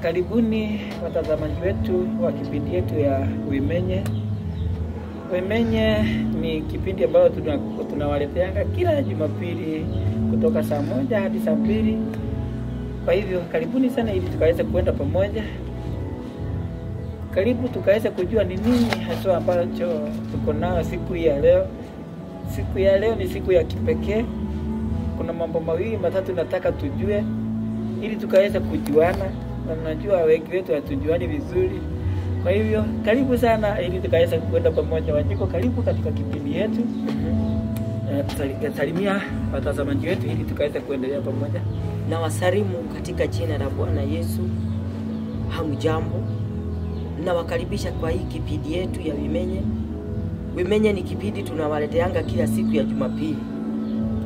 Karibuni watazamaji wetu wa kipindi yetu ya Wimenye. Wimenye ni kipindi ambayo tunawaleteanga kila Jumapili kutoka saa 1 hadi saa 2. Kwa hivyo karibuni sana ili tukaweze kuenda pamoja. Karibu tukaweze kujua ni nini haswa ambacho tuko nao siku ya leo. Siku ya leo ni siku ya kipekee. Kuna mambo mawili matatu nataka tujue ili tukaweze kujuana. Na najua wengi wetu hatujuani vizuri. Kwa hivyo karibu sana ili tukaweze kuenda pamoja. Wanjiko, karibu katika kipindi yetu. Salimia watazamaji wetu ili tukaweze kuendelea pamoja. Na wasalimu katika jina la Bwana Yesu. Hamjambo. Na wakaribisha kwa hii kipindi yetu ya Wimenye. Wimenye ni kipindi tunawaleteanga kila siku ya Jumapili.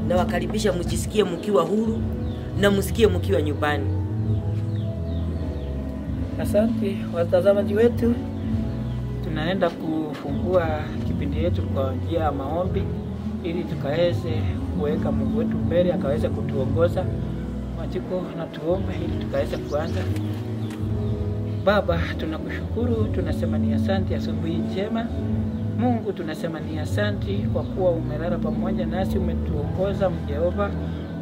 Na wakaribisha mjisikie mkiwa huru na msikie mkiwa nyumbani. Asante watazamaji wetu. Tunaenda kufungua kipindi yetu kwa njia ya maombi ili tukaweze kuweka Mungu wetu mbele akaweze kutuongoza. Wanjiko, na tuombe ili tukaweze kuanza. Baba, tunakushukuru, tunasema ni asante asubuhi njema. Mungu, tunasema ni asante kwa kuwa umelala pamoja nasi, umetuongoza Jehova,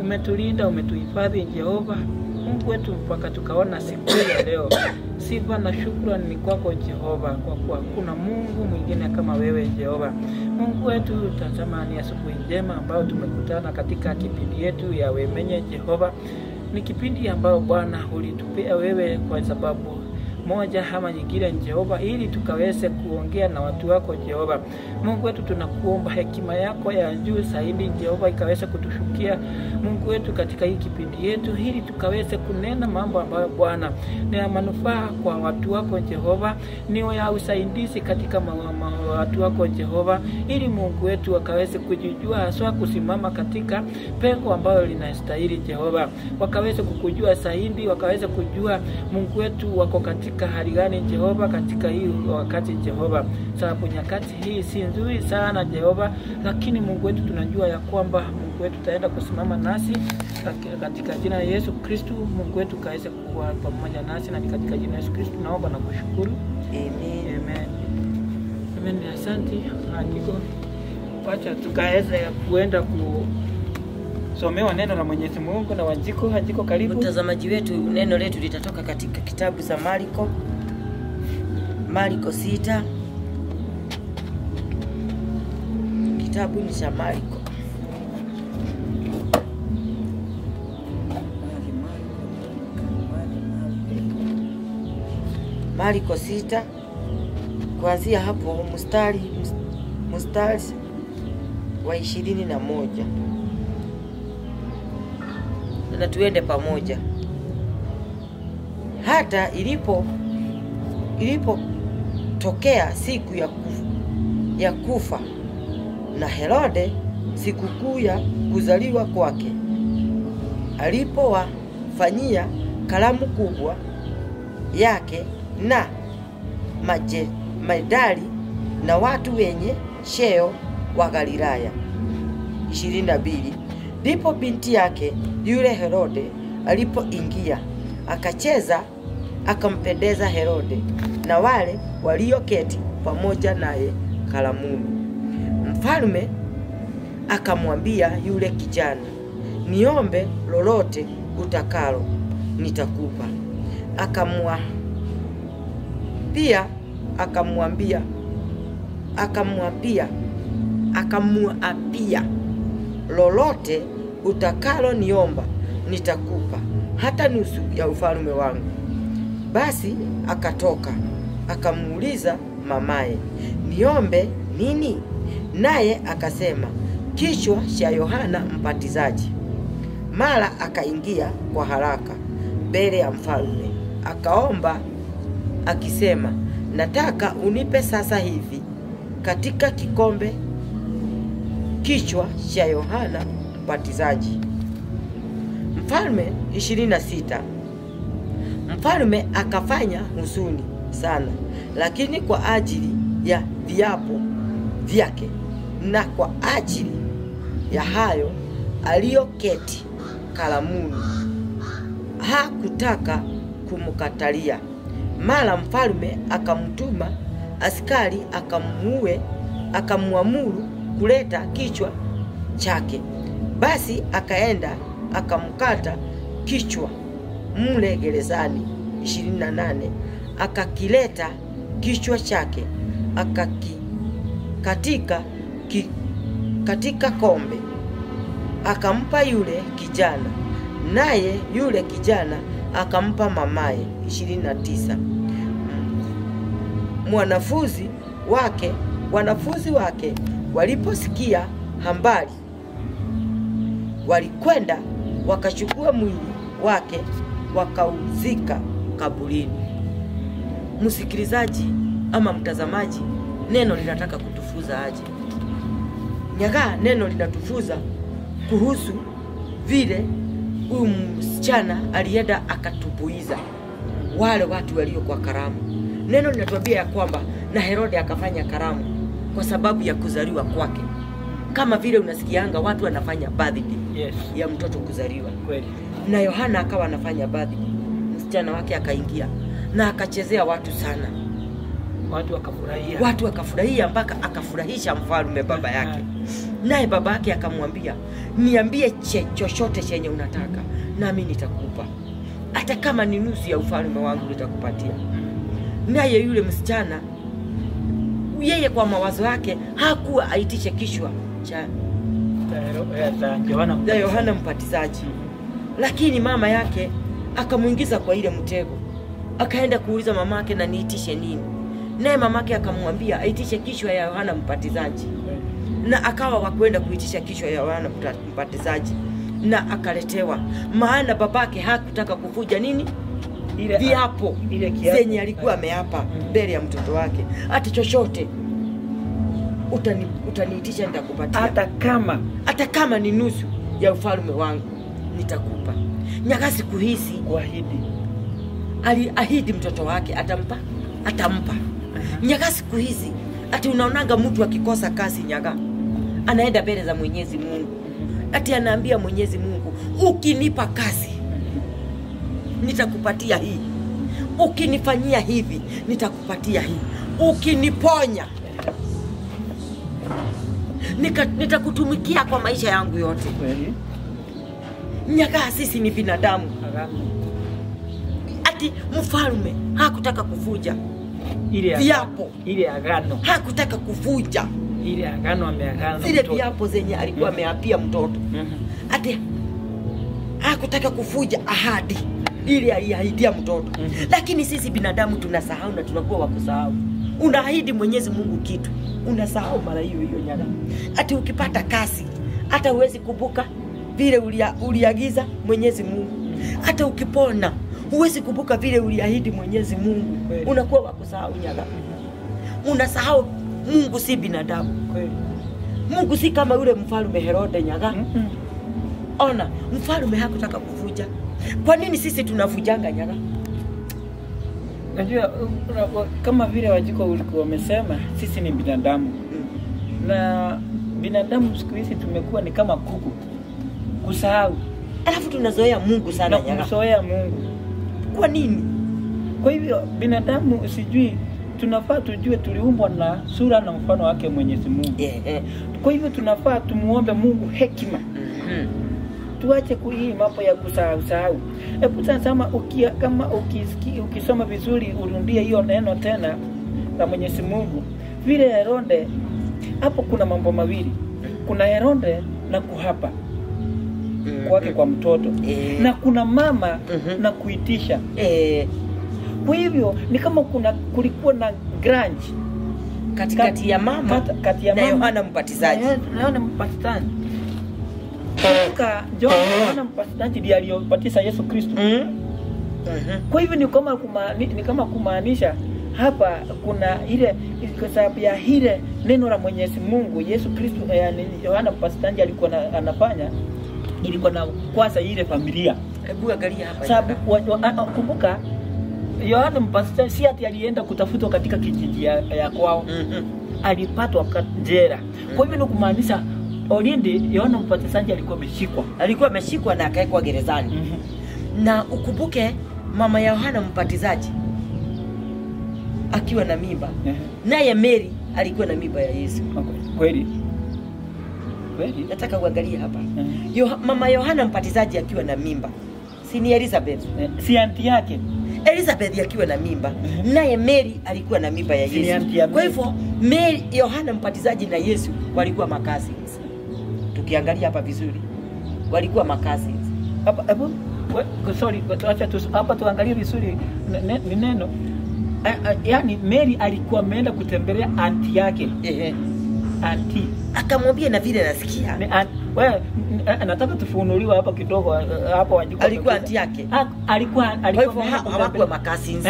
umetulinda, umetuhifadhi Jehova. Mungu wetu mpaka tukaona siku ya leo. Sifa na shukrani ni kwako Jehova, kwa kuwa kuna Mungu mwingine kama wewe Jehova. Mungu wetu, tazama ni asubuhi njema ambayo tumekutana katika kipindi yetu ya Wimenye Jehova. Ni kipindi ambayo Bwana ulitupea wewe kwa sababu moja ama nyingine Jehova, ili tukaweze kuongea na watu wako Jehova. Mungu wetu, tunakuomba hekima yako ya juu zaidi Jehova ikaweze kutushukia Mungu wetu katika hii kipindi yetu, ili tukaweze kunena mambo ambayo Bwana ni ya manufaa kwa watu wako Jehova, ni ya usaidizi katika watu wako Jehova, ili Mungu wetu akaweze kujijua haswa kusimama katika pengo ambayo linastahili Jehova, wakaweze kukujua zaidi, wakaweze kujua Mungu wetu wako katika hali gani Jehova katika hii wakati Jehova. Sababu nyakati hii si nzuri sana Jehova, lakini Mungu wetu tunajua ya kwamba Mungu wetu taenda kusimama nasi katika jina la Yesu Kristo. Mungu wetu kaweze kuwa pamoja nasi, na katika jina la Yesu Kristo naomba na kushukuru. Amen. Amen. Amen. Asante. Andiko, wacha tukaweze kuenda kusomewa neno la Mwenyezi Mungu na Wanjiko. Wanjiko, karibu. Mtazamaji wetu, neno letu litatoka katika kitabu cha Marko. Marko 6. Kitabu ni cha Marko. Marko 6 kuanzia hapo mstari wa 21. Na tuende pamoja. Hata ilipotokea siku ya kufa na Herode, sikukuu ya kuzaliwa kwake, alipowafanyia karamu kubwa yake na majedali na watu wenye cheo wa Galilaya. 22. Ndipo binti yake yule Herode alipoingia, akacheza, akampendeza Herode na wale walioketi pamoja naye karamuni. Mfalme akamwambia yule kijana, niombe lolote utakalo, nitakupa. Akamwapia, lolote utakalo niomba nitakupa, hata nusu ya ufalme wangu. Basi akatoka akamuuliza mamaye, niombe nini? Naye akasema, kichwa cha Yohana Mbatizaji. Mara akaingia kwa haraka mbele ya mfalme, akaomba akisema, nataka unipe sasa hivi katika kikombe kichwa cha Yohana Mbatizaji. Mfalme 26. Mfalme akafanya huzuni sana, lakini kwa ajili ya viapo vyake na kwa ajili ya hayo aliyoketi karamuni, hakutaka kumkatalia. Mara mfalme akamtuma askari akamuue, akamuamuru kuleta kichwa chake. Basi akaenda akamkata kichwa mle gerezani. 28 akakileta kichwa chake katika kombe, akampa yule kijana, naye yule kijana akampa mamaye. 29 Wanafunzi wake waliposikia habari, walikwenda wakachukua mwili wake wakauzika kaburini. Msikilizaji ama mtazamaji, neno linataka kutufuza aje? Nyaga, neno linatufuza kuhusu vile huyu msichana alienda akatubuiza wale watu walio kwa karamu. Neno linatuambia ya kwamba na Herode akafanya karamu kwa sababu ya kuzaliwa kwake. Kama vile unasikianga watu wanafanya birthday, yes, ya mtoto kuzaliwa. Kweli. Na Yohana akawa anafanya birthday. Msichana wake akaingia na akachezea watu sana. Watu wakafurahia. Watu wakafurahia mpaka akafurahisha mfalme baba yake. Naye baba yake akamwambia, niambie chochote chenye unataka nami nitakupa. Hata kama ni nusu ya ufalme wangu nitakupatia. Naye yule msichana, yeye kwa mawazo yake hakuwa aitishe kichwa cha Yohana Mbatizaji. Lakini mama yake akamuingiza kwa ile mtego. Akaenda kuuliza mamake, na niitishe nini? Naye mamake akamwambia aitishe kichwa ya Yohana Mbatizaji. Na akawa wakwenda kuitisha kichwa ya Yohana Mbatizaji, na akaletewa. Maana babake hakutaka kuvuja nini? Ile viapo zenye alikuwa ameapa mbele ya mtoto wake. Hata chochote utaniitisha nitakupatia. Hata kama ni nusu ya ufalme wangu nitakupa. Nyaga siku hizi kuahidi, aliahidi mtoto wake atampa. Nyaga siku hizi ati unaonanga mtu akikosa kazi, nyaga anaenda mbele za Mwenyezi Mungu, ati anaambia Mwenyezi Mungu, ukinipa kazi nitakupatia hii, ukinifanyia hivi nitakupatia hii, ukiniponya nitakutumikia kwa maisha yangu yote. Nyaga sisi ni binadamu. Ati mfalme hakutaka kuvuja ile viapo, ile agano. Hakutaka kuvuja ile agano, ameagana zile viapo zenye alikuwa ameapia mtoto. Ati hakutaka kuvuja ahadi ile aliahidia mtoto. Lakini sisi binadamu tunasahau na tunakuwa wa kusahau. Unaahidi Mwenyezi Mungu kitu, unasahau mara hiyo hiyo. Nyaga, ati ukipata kazi hata huwezi kumbuka vile uliagiza Mwenyezi Mungu. Hata ukipona huwezi kumbuka vile uliahidi Mwenyezi Mungu. Unakuwa wa kusahau. Nyaga, unasahau. Mungu si binadamu. Kweli. Mungu si kama yule mfalme Herode. Nyaga, ona, mfalme hakutaka kuvuja. Kwa nini sisi tunavujanga? Nyaga, najua kama vile Wanjiko ulikuwa wamesema, sisi ni binadamu. Na binadamu siku hizi tumekuwa ni kama kuku, kusahau. Alafu tunazoea Mungu sana. Na kumzoea Mungu. Kwa nini? Kwa hivyo binadamu sijui, tunafaa tujue tuliumbwa na sura na mfano wake Mwenyezi Mungu. Kwa hivyo tunafaa tumuombe Mungu hekima. Tuache hii mambo ya kusahau. Hebu tazama, kama ukisoma vizuri urudie hiyo neno tena la Mwenyezi Mungu. Vile Herode, hapo kuna mambo mawili. Kuna Herode na kuhapa kwake kwa mtoto, na kuna mama na kuitisha. Kwa hivyo ni kama kulikuwa na grudge katikati ya mama na Yohana Mbatizaji. Yohana Mbatizaji. Kumbuka Yohana Mbatizaji ndiye aliyobatiza Yesu Kristo. Kwa hivyo ni kama kumaanisha hapa kuna ile, kwa sababu ya ile neno la Mwenyezi Mungu Yesu Kristo, Yohana Mbatizaji alikuwa anafanya, ilikuwa na kwanza ile familia. Hebu angalia hapa. Sababu kumbuka Yohana Mbatizaji si ati alienda kutafutwa katika kijiji ya kwao. Alipatwa jela. Kwa hivyo ni kumaanisha already Yohana Mbatizaji alikuwa ameshikwa. Alikuwa ameshikwa na akawekwa gerezani. Na ukumbuke Mama ya Yohana Mbatizaji akiwa na mimba, naye Mary alikuwa na mimba ya Yesu. Kweli. Kweli. Nataka uangalie hapa. Mama Yohana Mbatizaji akiwa na mimba, si ni Elizabeth? Si anti yake. Elizabeth akiwa na mimba, naye Mary alikuwa na mimba ya Yesu. Kwa hivyo Mary, Yohana Mbatizaji na Yesu walikuwa cousins. Tukiangalia hapa vizuri, walikuwa cousins. Hapa hebu sorry, acha tu hapa tuangalie vizuri ni neno. Yaani Mary alikuwa ameenda kutembelea anti yake. Anti akamwambia na vile nasikia. Wewe nataka tufunuliwe hapa kidogo hapo Wanjiko. Alikuwa anti yake. Alikuwa hawakuwa cousins.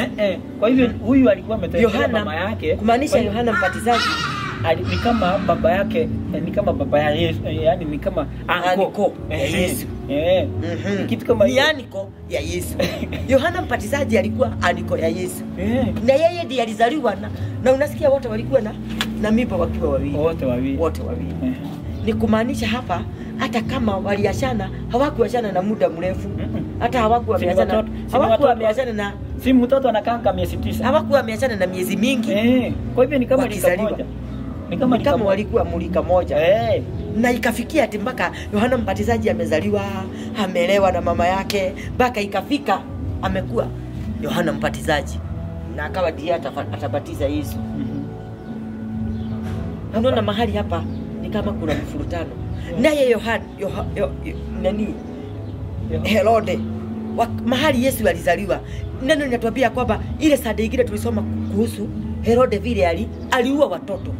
Kwa hivyo huyu alikuwa ametembelea mama yake. Kumaanisha Yohana Mbatizaji ni kama baba yake, ni kama baba ya Yesu, yani ni kama anko ya Yesu. Kitu kama ni anko ya Yesu. Yohana Mbatizaji alikuwa anko ya Yesu. Na yeye ndiye alizaliwa na unasikia wote walikuwa na mimba wakiwa wawili. Wote wawili. Wote wawili. Ni kumaanisha hapa hata kama waliachana, hawakuachana na muda mrefu. Hata hawakuwa wameachana. Hawakuwa wameachana na si mtoto anakaa miezi 9. Hawakuwa wameachana na miezi mingi. Kwa hivyo ni kama lika moja. Ni kama walikuwa mulika moja. Na ikafikia ati mpaka Yohana Mbatizaji amezaliwa, amelewa na mama yake, mpaka ikafika amekuwa Yohana Mbatizaji na akawa ndiye atabatiza Yesu. Unaona mahali hapa ni kama kuna mfurutano. Naye Yohana nani Herode, mahali Yesu alizaliwa, neno linatuambia kwamba ile sada ingine tulisoma kuhusu Herode vile aliua watoto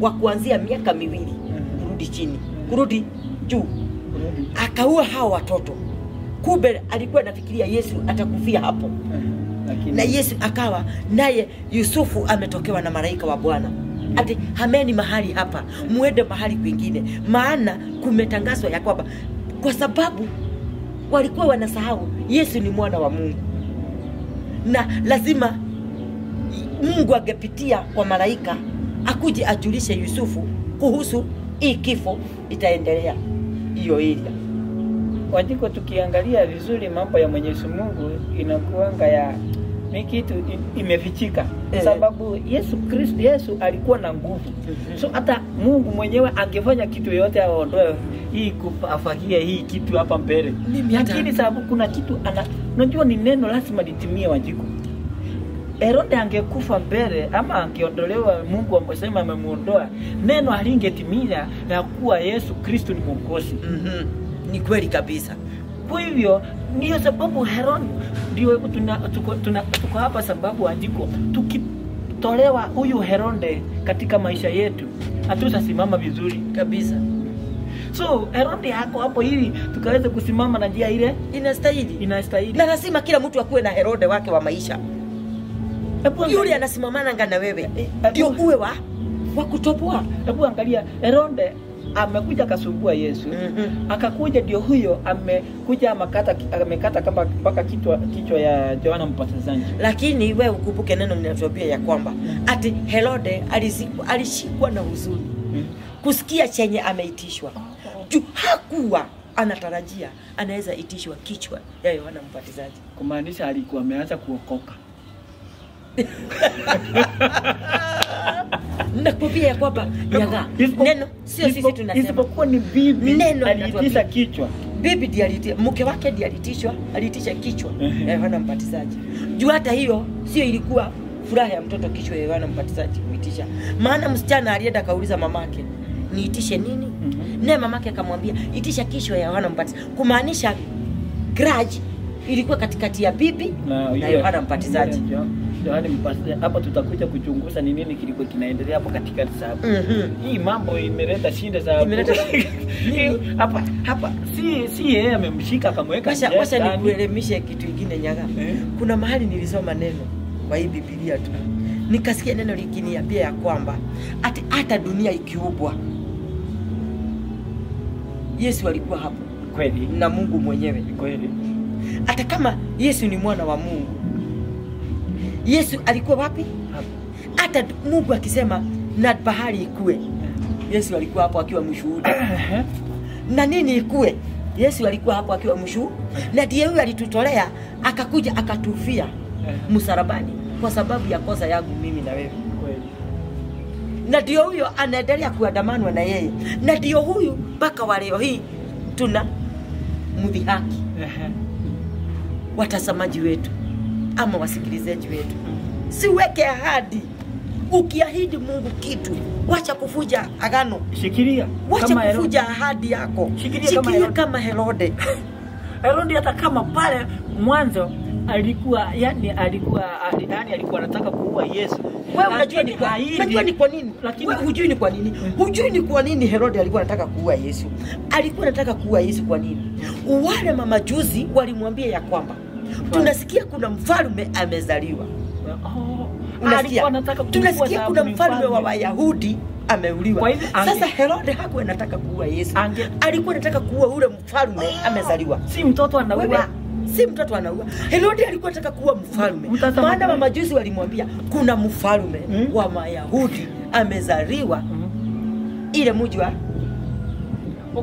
wa kuanzia miaka 2 kurudi chini, kurudi juu. Akaua hao watoto. Kumbe alikuwa anafikiria Yesu atakufia hapo. Na Yesu akawa naye Yusufu ametokewa na malaika wa Bwana. Ati hameni mahali hapa, muende mahali kwingine, maana kumetangazwa ya kwamba, kwa sababu walikuwa wanasahau Yesu ni mwana wa Mungu. Na lazima Mungu angepitia kwa malaika akuje ajulishe Yusufu kuhusu hii kifo itaendelea hiyo area. Wanjiko, tukiangalia vizuri mambo ya Mwenyezi Mungu inakuanga ya ni kitu imefichika. Sababu Yesu Kristo, Yesu alikuwa na nguvu. So hata Mungu mwenyewe angefanya kitu yote aondoe hii afagie hii kitu hapa mbele. Lakini sababu kuna kitu unajua ni neno lazima litimie Wanjiko. Herode angekufa mbele ama angeondolewa, Mungu amesema amemuondoa, neno halingetimia ya kuwa Yesu Kristo ni Mwokozi. Ni kweli kabisa. Kwa hivyo ndio sababu Herode ndio tuko hapa, sababu Wanjiko, tukitolewa huyu Herode katika maisha yetu hatutasimama vizuri kabisa. So Herode yako hapo ili tukaweze kusimama na njia ile inastahili. Inastahili. Na lazima kila mtu akuwe na Herode wake wa maisha. Yule anasimamana na wewe ndio uwe wa kutoboa. Hebu angalia Herode amekuja kasumbua Yesu. Akakuja ndio huyo amekuja amekata kama mpaka kichwa ya Yohana Mbatizaji. Lakini wewe ukumbuke neno linatuambia ya kwamba ati Herode alishikwa na huzuni kusikia chenye ameitishwa. Juu hakuwa anatarajia anaweza itishwa kichwa ya Yohana Mbatizaji. Kumaanisha alikuwa ameanza kuokoka. Nakwambia kwamba yaga neno sio sisi tunasema. Isipokuwa ni bibi neno aliitisha kichwa. Bibi ndiye aliitisha, mke wake ndiye aliitishwa, aliitisha kichwa ya Yohana Mbatizaji. Juu hata hiyo sio ilikuwa furaha ya mtoto kichwa ya Yohana Mbatizaji kuitisha. Maana msichana alienda kauliza mamake, niitishe nini? Naye mamake akamwambia itisha kichwa ya Yohana Mbatizaji. Kumaanisha grudge ilikuwa katikati ya bibi na Yohana Mbatizaji. Yohana Mbatizaji. Hapa tutakuja kuchunguza ni nini kilikuwa kinaendelea hapo katikati sababu. Hii mambo imeleta shida za hapa hapa si yeye amemshika akamweka. Wacha nikuelimishe kitu kingine Nyaga. Kuna mahali nilisoma neno kwa hii Biblia tu. Nikasikia neno likiniambia ya kwamba ati hata dunia ikiubwa Yesu alikuwa hapo. Kweli. Na Mungu mwenyewe. Kweli. Hata kama Yesu ni mwana wa Mungu, Yesu alikuwa wapi? Hata Mungu akisema na bahari ikue, Yesu alikuwa hapo akiwa mshuhuda. Na nini ikue? Yesu alikuwa hapo akiwa mshuhuda. Na ndiye huyu alitutolea Akakuja akatufia msalabani kwa sababu ya kosa yangu mimi na wewe. Kweli. Na ndio huyo anaendelea kuandamanwa na yeye. Na ndio huyu mpaka wa leo hii tuna mdhihaki. Watazamaji wetu ama wasikilizaji wetu, siweke ahadi. Ukiahidi Mungu kitu, wacha kufuja agano. Shikilia. Wacha kufuja ahadi yako. Shikilia kama Herode. Herode hata kama pale mwanzo alikuwa yani alikuwa anataka kuua Yesu. Wewe unajua ni kwa nini? Unajua ni kwa nini? Lakini wewe hujui ni kwa nini? Hujui ni kwa nini Herode alikuwa anataka kuua Yesu? Alikuwa anataka kuua Yesu kwa nini? Wale mamajuzi walimwambia ya kwamba tunasikia kuna mfalme amezaliwa. Tunasikia kuna mfalme wa Wayahudi ameuliwa. Sasa Herode hakuwa anataka kuua Yesu. Alikuwa anataka kuua ule mfalme amezaliwa. Si mtoto anaua. Si mtoto anaua. Herode alikuwa anataka kuua mfalme. Maana mamajusi walimwambia kuna mfalme wa Wayahudi amezaliwa ile mji wa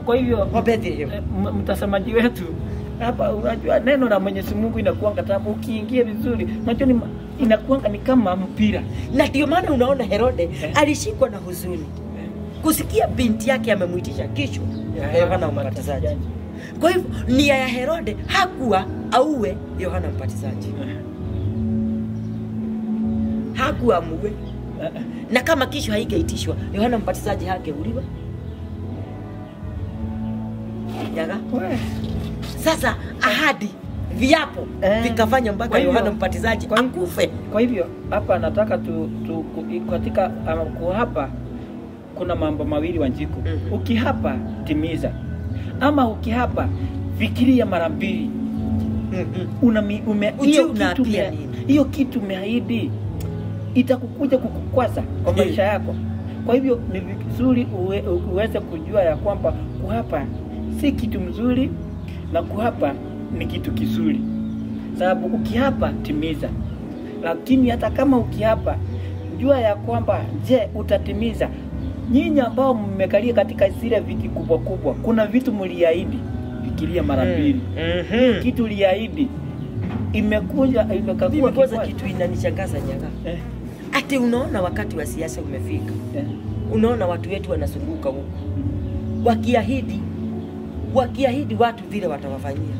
kwa hivyo wa Bethlehem. Mtazamaji wetu hapa, unajua neno la Mwenyezi Mungu inakuanga tamu ukiingia vizuri. Unajua ni inakuanga ni kama mpira. Na ndio maana unaona Herode alishikwa na huzuni kusikia binti yake amemuitisha kichwa ya Yohana Mbatizaji. Kwa hivyo nia ya Herode hakuwa auwe Yohana Mbatizaji. Hakuwa muwe. Na kama kichwa haingeitishwa, Yohana Mbatizaji hangeuliwa. Yaga. Sasa ahadi, viapo vikafanya mpaka Yohana Mbatizaji akufe. Kwa hivyo hapa nataka katika kuhapa kuna mambo mawili Wanjiku. Ukihapa timiza. Ama ukihapa fikiria mara mbili. Hiyo kitu umeahidi itakukuja kukukwaza kwa maisha yako. Kwa hivyo ni vizuri uweze kujua ya kwamba kuhapa si kitu mzuri na kuhapa ni kitu kizuri. Sababu ukihapa timiza. Lakini hata kama ukihapa jua ya kwamba je utatimiza. Nyinyi ambao mmekalia katika zile viti kubwa kubwa, kuna vitu mliahidi, fikiria mara mbili. Kitu uliahidi imekuja imekakuwa kwanza. Kitu inanishangaza Nyaga. Ati unaona wakati wa siasa umefika. Unaona watu wetu wanazunguka huko. Wakiahidi watu vile watawafanyia.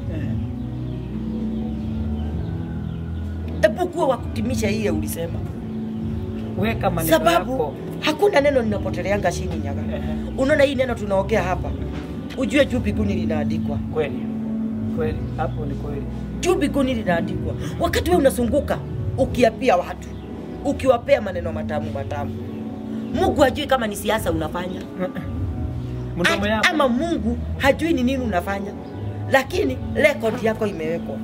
Hebu kuwa wakutimisha ile ulisema. Weka maneno yako. Sababu hakuna neno linapoteleanga chini Nyaga. Unaona hii neno tunaongea hapa, ujue juu mbinguni linaandikwa. Kweli. Kweli, hapo ni kweli. Juu mbinguni linaandikwa. Wakati wewe unazunguka ukiapia watu, ukiwapea maneno matamu matamu, Mungu hajui kama ni siasa unafanya. Ama Mungu hajui ni nini unafanya. Lakini record yako imewekwa.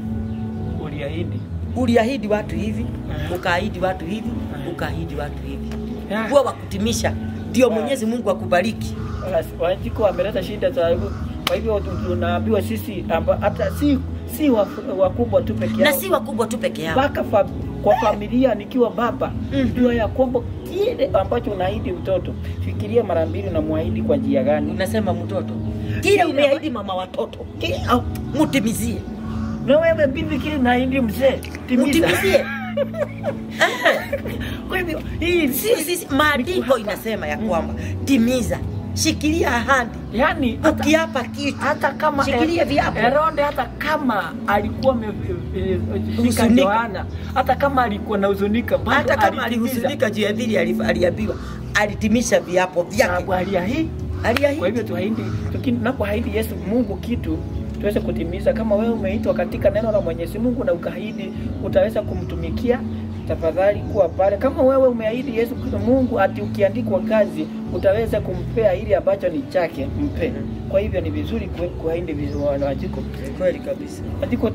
Uliahidi. Uliahidi watu hivi, ukaahidi watu hivi, ukaahidi watu hivi. Kuwa wakutimisha ndio Mwenyezi Mungu akubariki. Wanjiku ameleta shida za kwa hivyo tunaambiwa sisi hata si wakubwa tu peke yao. Na si wakubwa tu peke yao. Mpaka kwa familia nikiwa baba, jua ya kwamba kile ambacho unaahidi mtoto, fikiria mara mbili na muahidi kwa njia gani. Unasema mtoto. Kile umeahidi mama watoto, mtimizie. Na wewe bibi kile unaahidi mzee, timiza. Mtimizie. Kwa hivyo hii si maandiko inasema ya kwamba timiza, shikilia ahadi. Yani ukiapa kitu hata kama shikilia viapo. Herode hata kama alikuwa ameshika Yohana, hata kama alikuwa na huzunika, hata kama alihuzunika juu ya vile aliambiwa, alitimisha viapo vyake. Aliahidi. Kwa hivyo tuahidi, tunapoahidi Yesu Mungu kitu tuweze kutimiza. Kama wewe umeitwa katika neno la Mwenyezi Mungu na ukaahidi utaweza kumtumikia, tafadhali kuwa pale. Kama wewe umeahidi Yesu Mungu ati ukiandikwa kazi utaweza kumpea ile ambacho ni chake, mpe. Kwa hivyo ni vizuri kuahidi vizuri Wanjiku. Kweli kabisa. Andiko